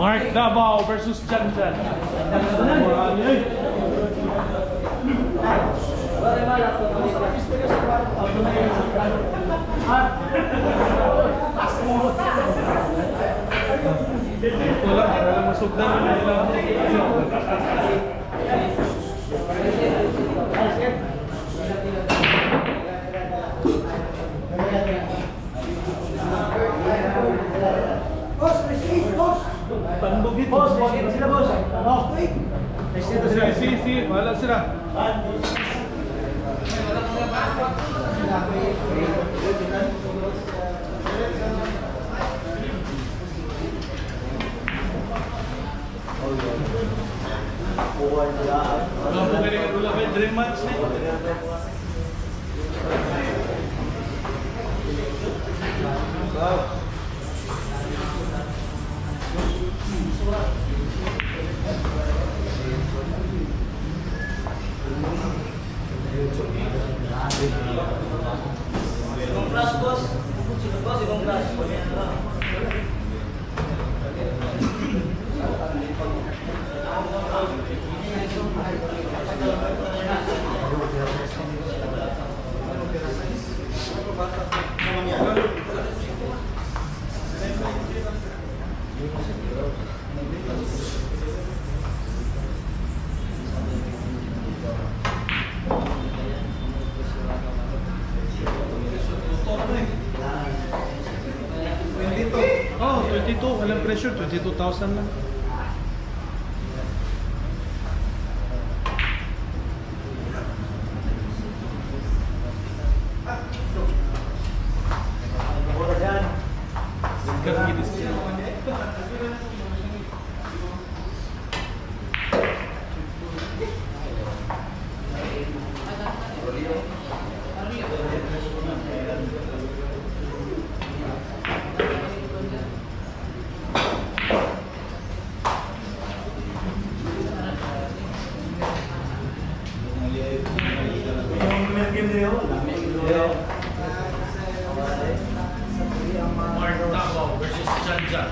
Mark Davao versus Jan Jan. Wala, wala masugdan. Boss, receive, boss. Pandog ito. Boss, bakit sila, boss? Oh, wait. Sige, sige, sige. Wala sila. Wala po kayo, wala kayo dream match ni. Ibang class, boss. Boss, ibang class. Oh, 22. Walang pressure. 22,000 lang. Mark Davao versus Jan Jan.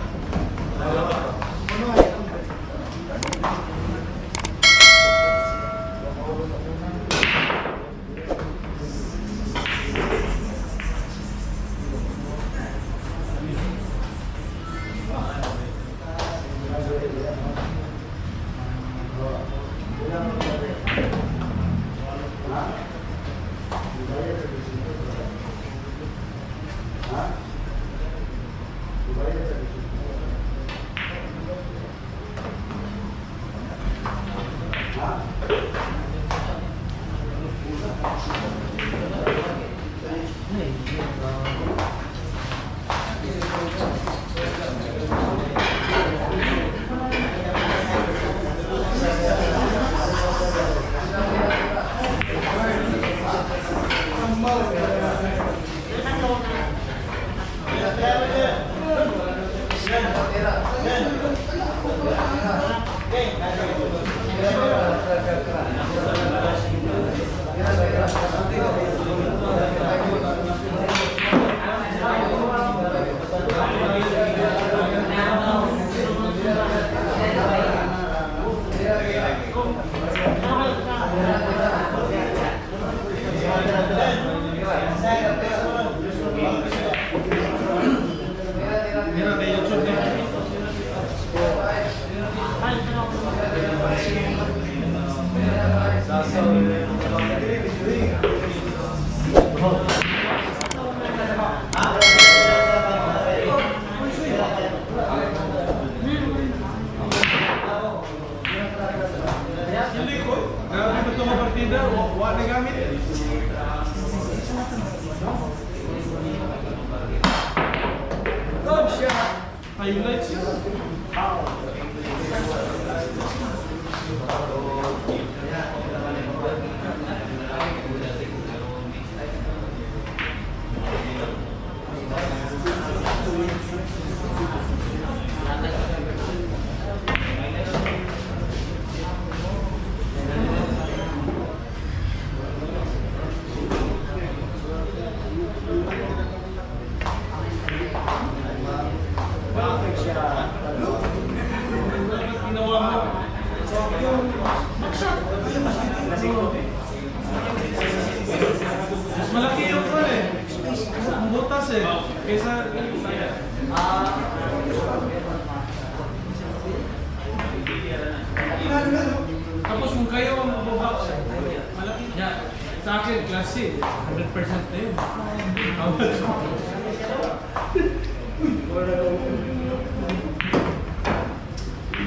Mira, kay YouTube na. Hindi ko. Grabe ba itong partida? Wa na gamit. Top shot. Highlights yun. Perfect shot. Kaysa sayang. Tapos kung kayo ang mababa, malaki. Yeah. Sa akin, class C, 100% na yun.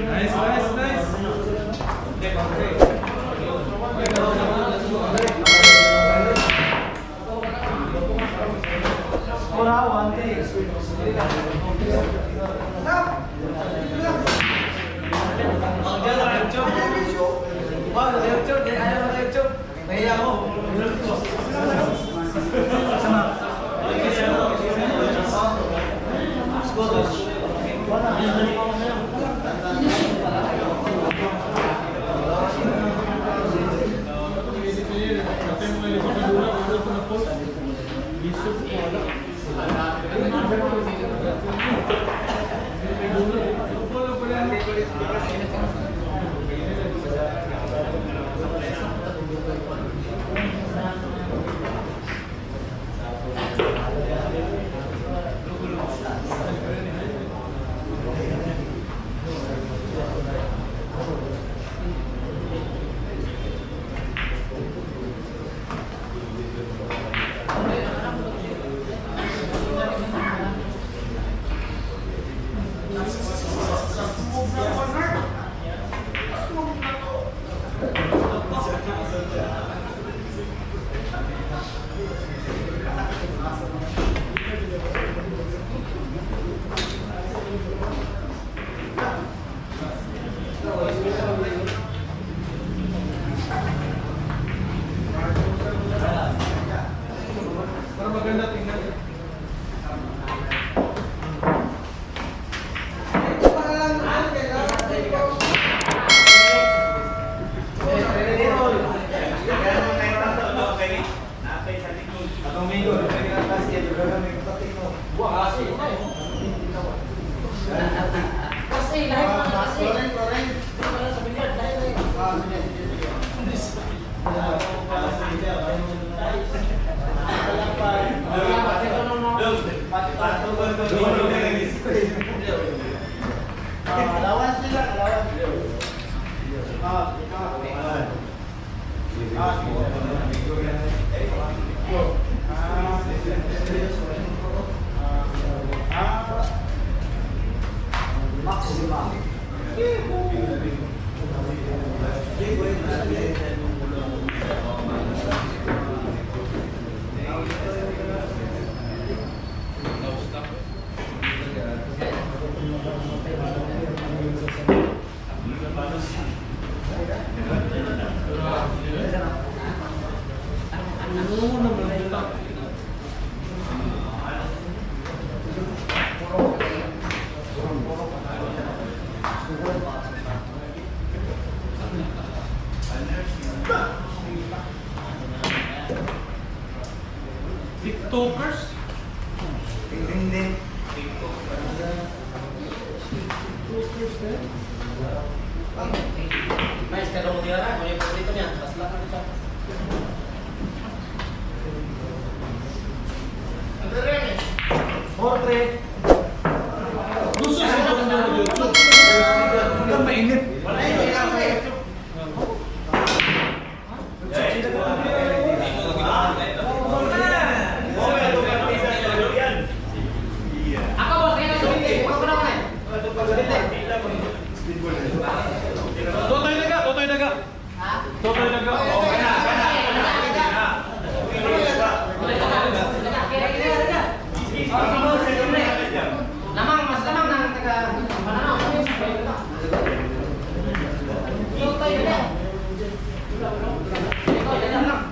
Nice, nice, nice. Score ha, 1-3. Nahiya ako. Para maganda tingnan. Kasi lahat mga kasi. Wala sa billiard, lahat na yun. Allowance nila, allowance. Ah, Maximum. Ano naman ito? TikTokers? Ding ding ding. TikTokers eh? Mais, kada mo diara, kung yung paborito niya, basla ka na siya. 4-3. Gusto si Dong ng YouTube. Hanggang mainit. Ako boss, kaya na sulit. Ako na eh. Totoy naga, totoy naga. Totoy naga. Lamang, mas lamang ng taga Pananaw. Totoy na. Ikaw, yan lang.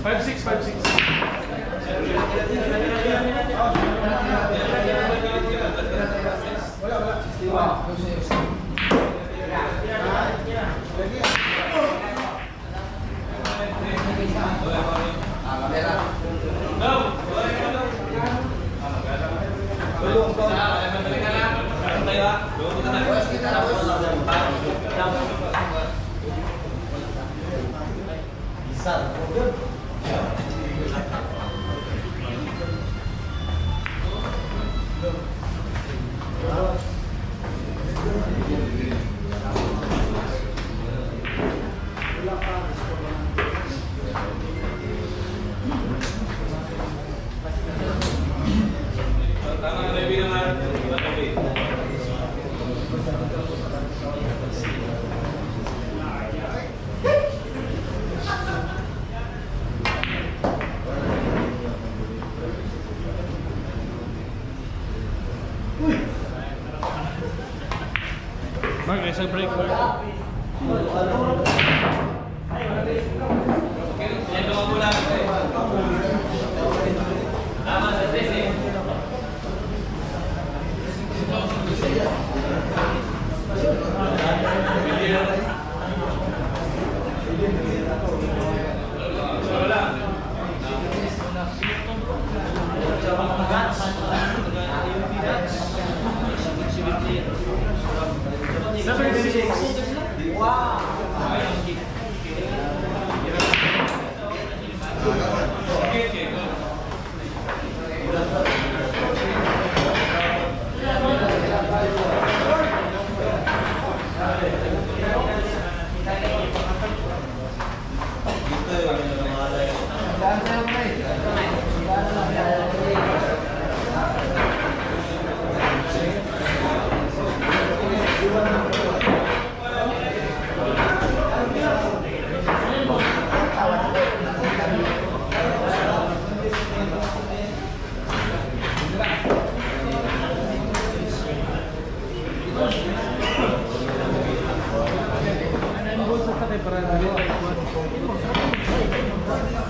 5-6, 5-6. Wala, wala. 61. Tama, ready naman. Okay. Mark, isang break, Mark. 7-6. Okay, okay, go.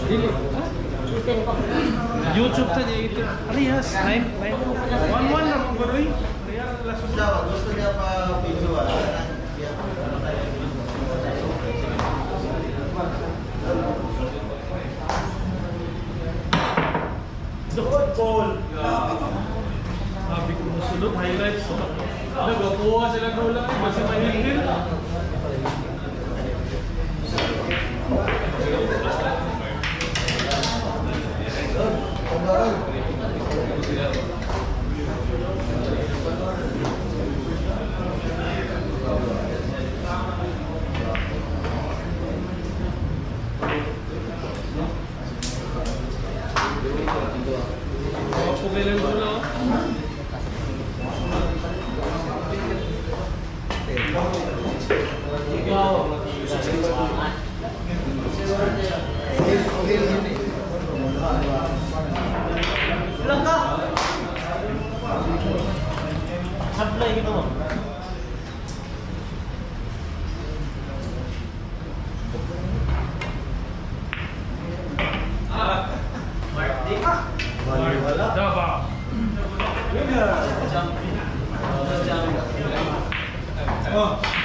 Dili. YouTube ta niya ito. Parehas, 9, 9. 1-1 na kung gano'y. Parehas la susunod. Gusto niya pa video ah. Ball. Sabi ko musulot, highlights. Nagakuha sila ng ulang. Basta mahigil. Ako kailan doon oh. Ilang ka? Sablay kita mo. Davao. Oh.